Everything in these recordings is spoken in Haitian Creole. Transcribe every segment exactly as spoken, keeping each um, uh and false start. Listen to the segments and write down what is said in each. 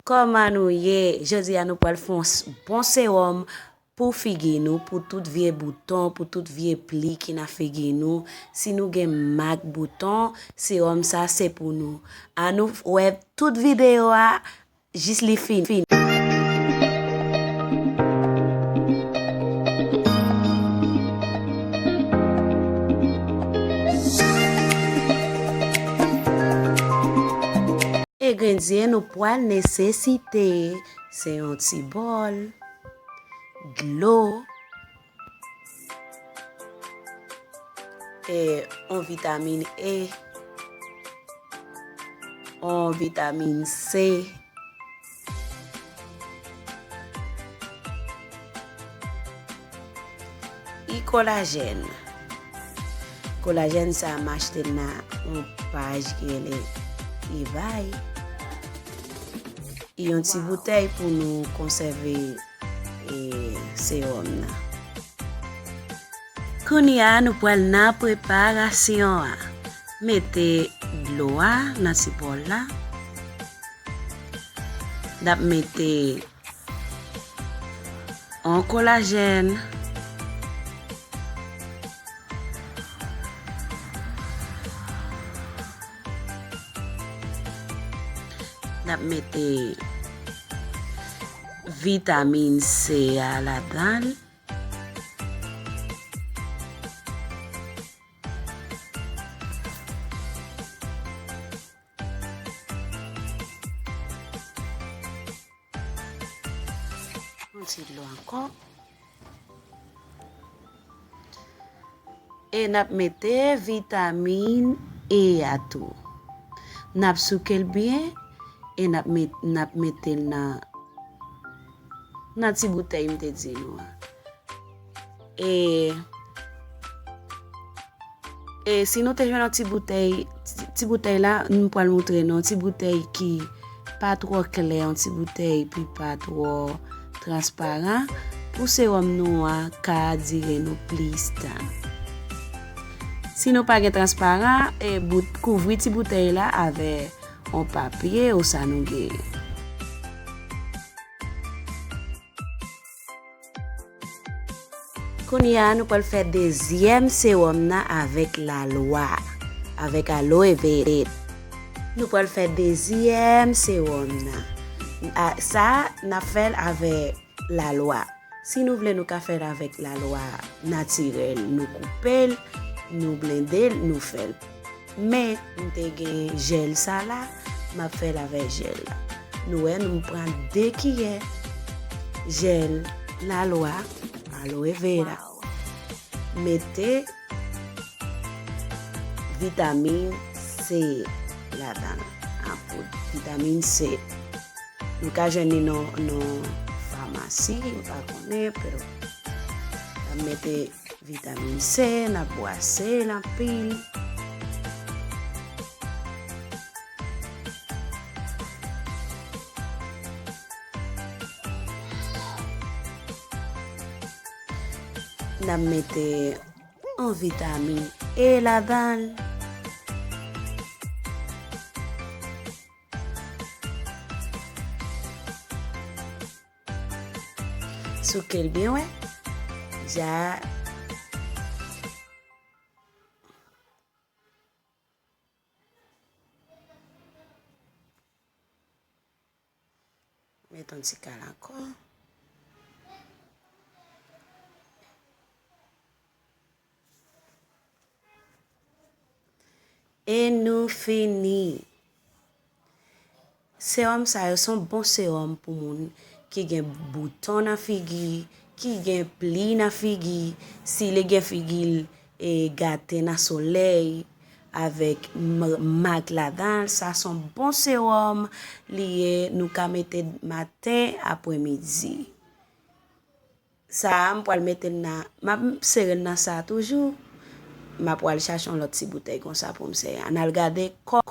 Kòman nou ye? Jodi a nou pral fè yon s- bon sewòm pou figi nou, pou tout vye bouton, pou tout vye pli ki nan figi nou. Si nou gen mak bouton, sewòm sa se pou nou. Ann nou wè tout videyo a jis li fini. Engredyan nou pral nesesite se yon ti bòl, dlo, e yon vitamin E, yon vitamin C, e kolajèn. Kolajèn sa a m achte l nan yon paj ki rele eBay. E yon ti boutèy pou nou konsève e, sewòm nan. Kounye a, nou pral nan preparasyon an. Mete dlo a nan ti bòl la. N ap mete yon kolajèn. N ap mete vitamin C a ladan l. Yon ti dlo ankò. E n ap mete vitamin E a tou. N ap souke l byen e n ap met, n ap mete l nan, nan ti boutèy m te di nou an. E, e si nou te jwenn yon ti boutèy, ti, ti boutèy la, m pral moutre nou, yon ti boutèy ki pa twò klè, yon ti boutèy ki pa twò transparan, pou sewòm nou an ka dire nou plis tan. Si nou pa gen transparan, e bout, kouvri ti boutèy la avè yon papye ou sa nou genyen. Kounye a, nou pral fè dezyèm sewòm nan avèk lalwa, avèk aloe vera. Nou pral fè dezyèm sewòm nan. A, sa, n ap fè l avèk lalwa. Si nou vle, nou ka fè l avèk lalwa natirèl. Nou koupe l, nou blende l, nou fè l. Men, m te gen jèl sa la, m ap fè l avèk jèl la. Nou wè, nou pran de kiyè jèl lalwa, aloe vera. Mete vitamin C ladan l, an poud, vitamin C. Nou ka jwenn li nan, nan famasi, m pa konnen, pero n ap mete vitamin C, n ap bwase l anpil. N ap mete yon vitamin E ladan l. Souke l byen, wè. Ja. Met yon ti kal ankò. E nou fini. Sewòm sa yo se yon bon sewòm pou moun ki gen bouton nan figi, ki gen pli nan figi, si li gen figi l e gate nan solèy, avèk m- mak ladan l, sa se yon bon sewòm li ye, nou ka mete maten, apremidi. Sa a, m pral mete l nan, m ap sere l nan sa a toujou. M ap pral chache yon lòt ti boutèy konsa pou m sere. Ann al gade kò.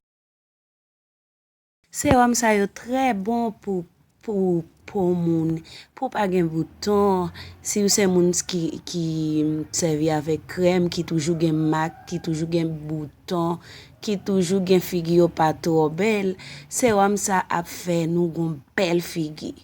Sewòm sa yo trè bon pou pou po moun, pou pa gen bouton. Si w se moun ki, ki sèvi avèk krèm, ki toujou gen mak, ki toujou gen bouton, ki toujou gen figi yo pa twò bèl, sewòm sa ap fè nou gon bèl figi.